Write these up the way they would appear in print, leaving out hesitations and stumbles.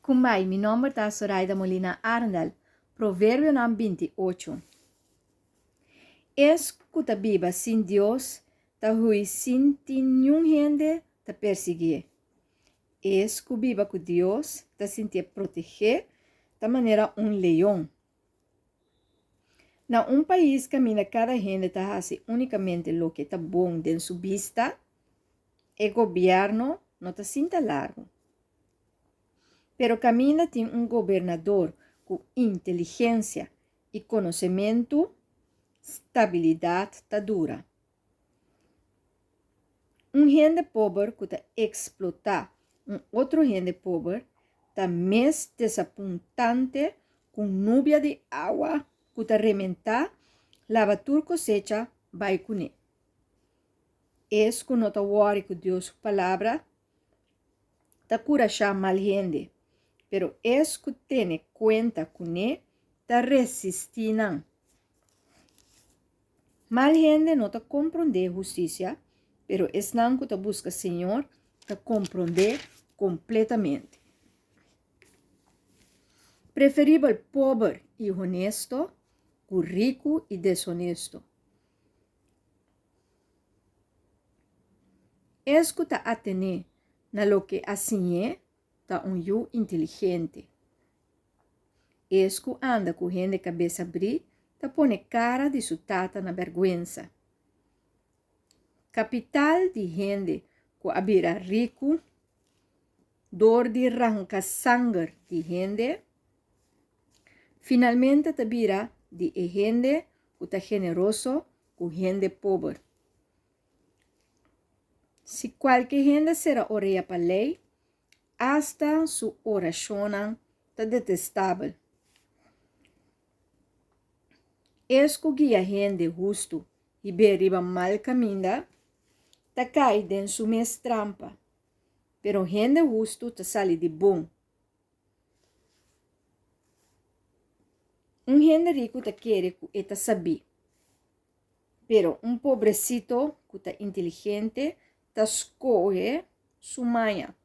Kumbai, mi nomber ta Soraida Molina Arendel. Proverbionan 28. Es ku ta biba sin Dios ta hui sin tin niun hende ta persiguié. Es ku biba ku Dios ta sintié protegé, ta manera un leon. Na un pais kaminda kada hende ta hasi únikamente loke ta bon den su bista, e gobièrnu no ta sinta largu. Pero kaminda tin un gobernador ku inteligensia i konosementu, stabilidat ta dura. Un hende pober ku ta eksplotá un otro hende pober ta mes desapuntante ku un nubia di awa ku ta rementá laba tur kosecha bai kuné. Es ku no ta wòri ku Dios su palabra ta kurashá mal hende, pero es ku tene kuenta kuné ta resistí nan. Mal hende no ta komprondé hustisia, pero esnan ku ta buska Señor ta komprondé kompletamente. Preferibel pober i honesto ku riku i deshonesto. Es ku ta atené na loke a siñ'é ta un yu inteligente. Es ku anda ku hende kabes abrí ta pone kara di su tata na bèrgwensa. Kapital di hende ku a bira riku dor di ranka sanger di hende, finalmente ta bira di e hende ku ta generoso ku hende pober. Si kualke hende sera orea pa lei, asta su orashonnan ta detestabel. Es ku guia hende hustu hib'é riba mal kaminda, ta kai den su mes trampa, pero hende hustu ta sali di bon. Un hende riku ta kere ku e ta sabí. Pero un pobrecito cu ta inteligente ta scohe su maña.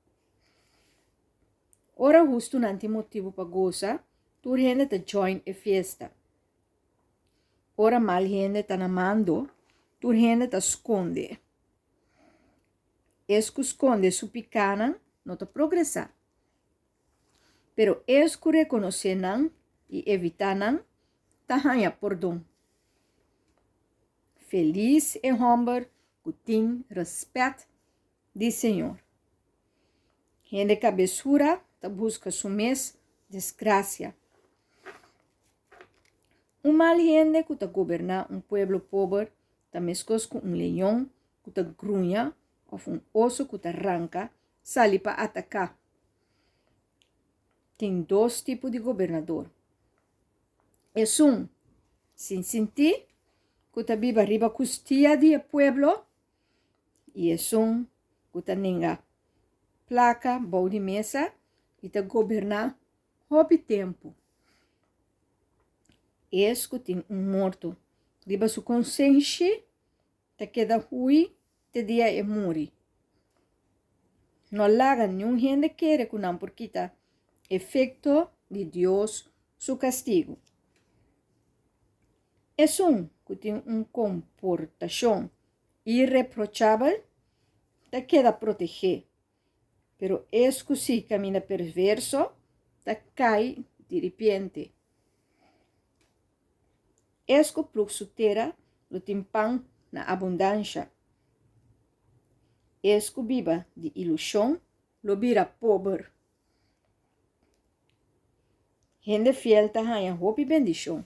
Ora hustunan tin motibu pa goza, tur hende ta join e fiesta. Ora mal hende ta na mando, tur hende ta sconde. Es cu sconde su picanan no ta progresa. Pero es cu reconoce nan y evita nan, ta haña pordon. Felis e hòmber ku tin rèspèt di Señor. Hende kabesura ta buska su mes desgrasia. Un mal hende ku ta goberná un pueblo pober ta meskos ku un leon ku ta gruña òf un oso ku ta ranka sali pa ataká. Tin dos tipo di gobernador. Esun sin sintí ku ta biba riba kustia di e pueblo i esun ku ta ninga plaka bou di mesa i ta goberná hopi tempu. Es ku tin un morto riba su konsenshi ta keda hui te dia e muri. No laga niun hende kere ku nan por kita efekto di Dios su kastigu. Esun ku tin un komportashon ireprochabel ta keda protegé, pero es ku sigui kaminda perverso ta kai diripiente. Es ku plug su tera lo tin pan na abundansha. Es ku biba di ilushon lo bira pober. Hende fiel ta haña hopi bendishon,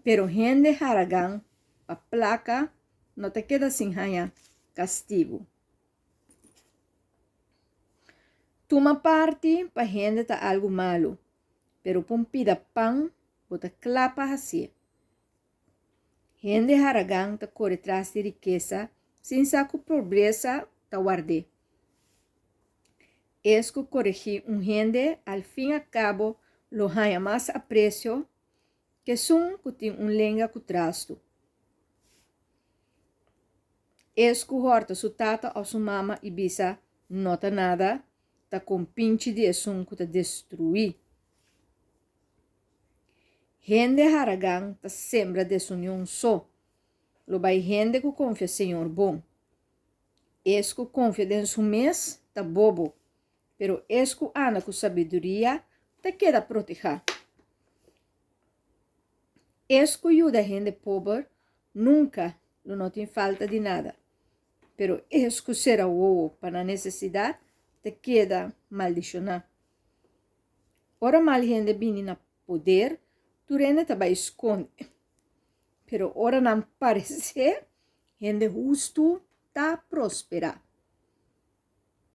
pero hende haragan pa plaka no ta keda sin haña kastigu. Tuma parti pa hende ta algu malu, pero pa un pida pan bo ta kla pa hasié. Hende haragan ta kore tras di rikesa sin sa ku pobresa ta ward'é. Es ku koregí un hende al fin a kabo lo haña mas apresio k'esun ku tin un lenga ku trastu. Es ku hòrta su tata òf su mama i bisa, No ta nada, ta kompinchi di esun ku ta destruí. Hende haragan ta sembra desunion so, lo bai hende ku konfia Señor bon. Es ku konfia den su mes ta bobo, pero es ku anda ku sabiduria ta keda protehá. Es ku yuda hende pober nunka lo no tin falta di nada, pero es ku sera wowo pa nan nesesidat ta keda maldishoná. Ora mal hende bini na poder, tur hende ta bai skonde, pero ora nan paresé, hende hustu ta prosperá.